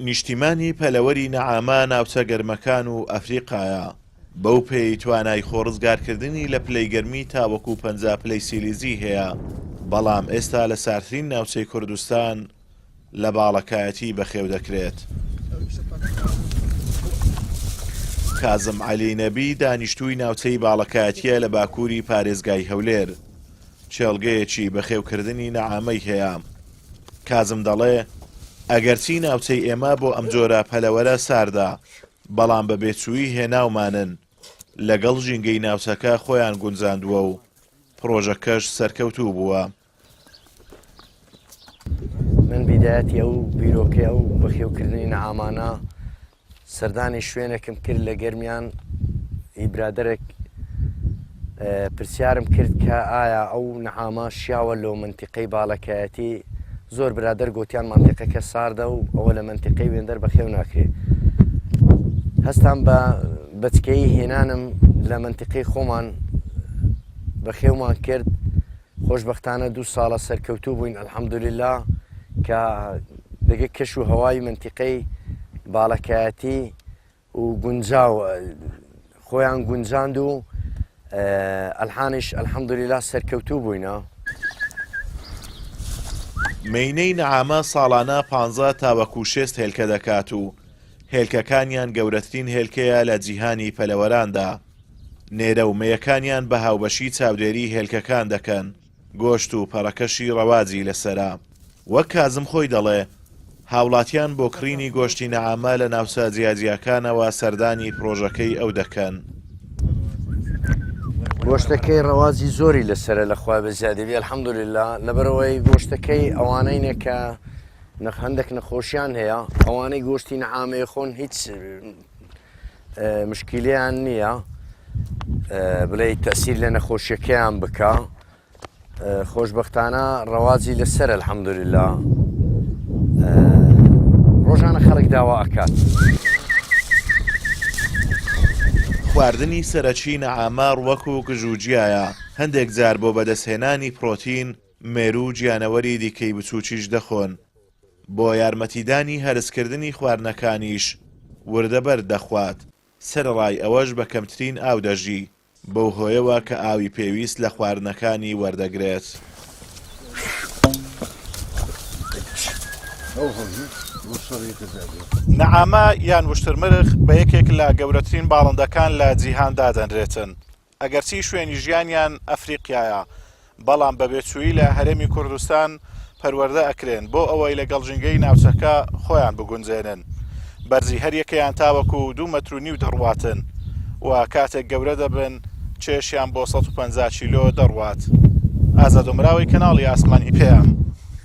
نیشتیمانی پەلەوەری نەعامە ناوچە گەرمەکان و ئەفریقایە، بەو پێیەی توانای خۆ ڕزگارکردنی لە پلەی گەرمی تاوەکو 50 پلەی سیلیزی هەیە، بەڵام ئێستا لە ساردترین ناوچەی کوردستان لە باڵەکایەتی بەخێو دەکرێت. کازم عەلی نەبی دانیشتووی ناوچەی باڵەکایەتییە لە باکووری پارێزگای هەولێر، کێڵگەیەکی بەخێوکردنی نەعامەی هەیە. کازم دەڵێ، ئەگەرچی ناوچەی ئێمە بۆ ئەمجۆرە پەلەوەرە ساردە، بەڵام بە بێچووی هێناومانن، لەگەڵ ژینگەی ناوچەکە خۆیان گونجاندووە و پڕۆژەکەش سەرکەوتوو بووە. من بیدایەتی ئەو بیرۆکەی ئەو بەخێوکردنی نەعامانە سەردانی شوێنێکم کرد لە گەرمیان ئی برادەرێک پرسیارم کرد کە ئایا ئەو نەعامە شیاوە لۆ منتیقەی باڵەکایەتی زۆر برادەر گوتیان منتیقەکە ساردە و ئەوە لە منتیقەی وێندەر بەخێو ناکرێ هەستان بە بەچکەی هێنانم لە منتیقەی خۆمان بەخێومان کرد خۆشبەختانە دوو ساڵە سەرکەوتوو بووین الحمدللە کە دەگە کەش و هەوای مەنتیقەی باڵەکایەتی و گونجاو خۆیان گونجاند و ئەلحانیش الحمدللە سەرکەوتوو بووینە. مێینەی نەعامە ساڵانە پانزە تاوەکو شێست هێلکە دەکات و هێلکەکانیان گەورەترین هێلکەیە لە جیهانی پەلەوەراندا. نێرە و مێیەکانیان بە هاوبەشی چاودێری هێلکەکان دەکەن، گۆشت و پەڕەکەشی ڕەواجی لەسەرە. وەک کازم خۆی دەڵێ، هاوڵاتیان بۆ کڕینی گۆشتی نەعامە لە ناوچە جیاجیاکانەوە سەردانی پڕۆژەکەی ئەو دەکەن. گۆشتەکەی ڕەواجی زۆری لەسەرە لە خوا بەزیادی بی الحمدللە لەبەرئەوەی گۆشتەکەی ئەوانەی نە کە هەندێک نەخۆشیان هەیە ئەوانەی گۆشتی نەعامەیە خۆن هیچ مشکیلەیان نییە بڵێ تەسیر لە نەخۆشیەکەیان بکە خۆشببختانە ڕەواجی لەسەر الحەمدللا ڕۆژانە خەڵک داوا ئەکات. خواردنی سەرەکی نەعامە ڕوەک و گژوگیایە، هەندێک جار بۆ بەدەستهێنانی پرۆتین مێروو و گیانەوەری دیکەی بچووکیش دەخۆن. بۆ یارمەتیدانی هەرسکردنی خواردنەکانیش وردە بەرد دەخوات، سەرەڕای ئەوەش بە کەمترین ئاو دەژی، بەو هۆیەوە کە ئاوی پێویست لە خواردنەکانی وەردەگرێت. نەعامە یان وشترمرغ بە یەکێک لە گەورەترین باڵندەکان لە جیهان دادەنرێتن. ئەگەرچی شوێنی ژیانیان ئەفریقیایە، بەڵام بە بێچوویی لە هەرێمی کوردستان پەروەردە ئەکرێن بۆ ئەوەی لەگەڵ ژینگەی ناوچەکە خۆیان بگونجێنن. بەرزی هەریەکەیان تاوەکو دوو مەتر و نیو دەڕواتن و کاتێک گەورە دەبن کێشیان بۆ 150 کیلۆ دەڕوات. ئازاد ئۆمراوی کەناڵی ئاسمانی پەیام.